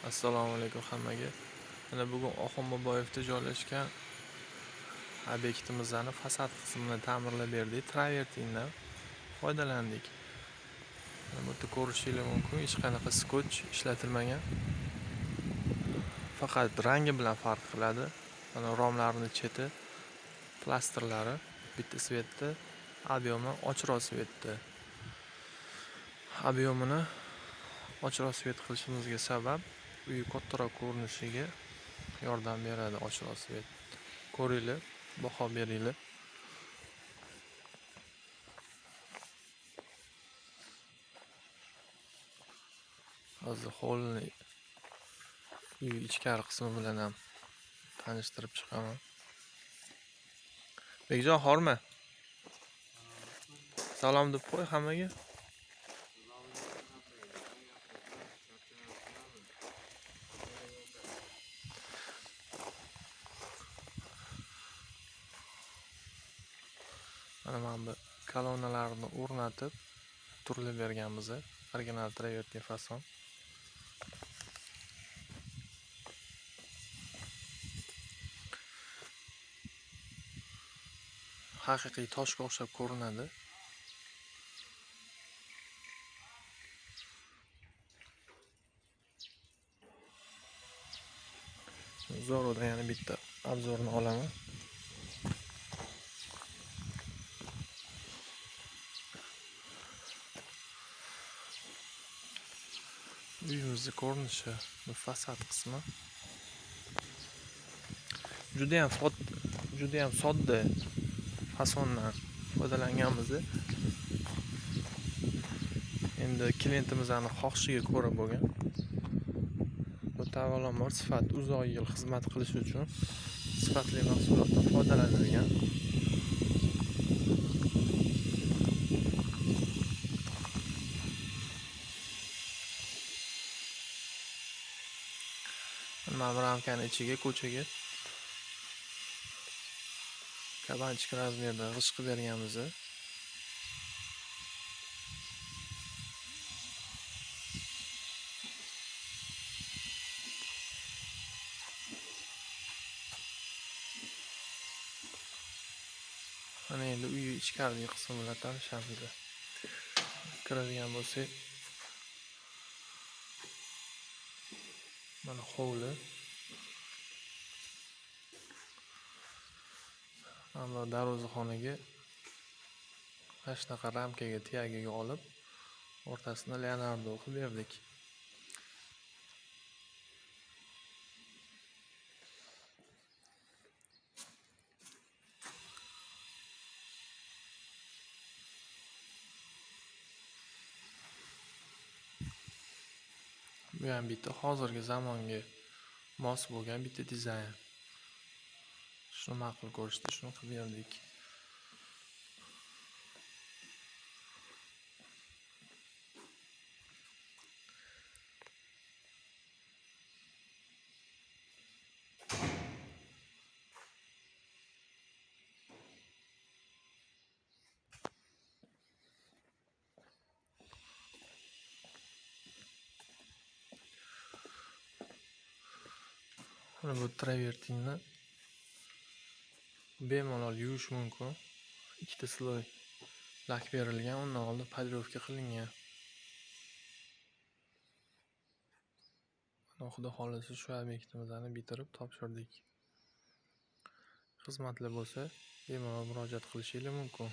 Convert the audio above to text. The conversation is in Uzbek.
Assalomu alaykum hammaga. Mana bugun Oxunboboyevda joylashgan obyektimizni fasad qismini ta'mirlab berdik. Travertindan foydalandik. Mana bu yerda ko'rishingiz mumkin, hech qanaqa skotch ishlatilmagan. Faqat rangi bilan farq qiladi. Mana romlarning cheti, plasterlari bitta svetda, объем i ochiqroq svetda. Объем ini ochiqroq svet qilishimizga sabab uy kattaroq ko'rinishiga yordam beradi ochiqroq svet. Ko'ringlar, baho beringlar. Hozir hovlini uy ichkari qismi bilan ham tanishtirib chiqaman. Bekjon, horma. Salom deb qo'y hammaga. Mana bu kolonnalarni o'rnatib turlab berganmiz. Original travertin fason. Haqiqiy toshga o'xshab ko'rinadi. Zo'rda yana bitta обзор ni olaman. Uyimizni ko'rinishi, bu fasad qismi. Judayam sodda fasondan foydalanganmiz. Endi klientimizning xohishiga ko'ra bo'lgan. Bu avvalambor sifat uzoq yil xizmat qilishi uchun sifatli mahsulotdan foydalanilgan. Mana bu ramkani ichiga, ko'chaga kabanchik razmerda g'isht qilib berganmiz. Mana endi uy ichkarigi qismi bilan tanishamiz. Kiradigan bo'lsak, mana hovli. Mana darvozaxonaga mana shunaqa ramkaga tiyagiga olib, o'rtasini Leonardo qilib berdik. Bu ham bitta hozirgi zamonga mos bo'lgan bitta dizayn. Shuni ma'qul ko'rishdi, shuni qilib berdik. Mana bu travertinni bemalol yuvish mumkin. Ikkita sloy lak berilgan, undan oldin polirovka qilingan. Mana xudo xohlasa shu obyektimizni bitirib topshirdik. Xizmatlar bo'lsa, bemalol murojaat qilishingiz mumkin.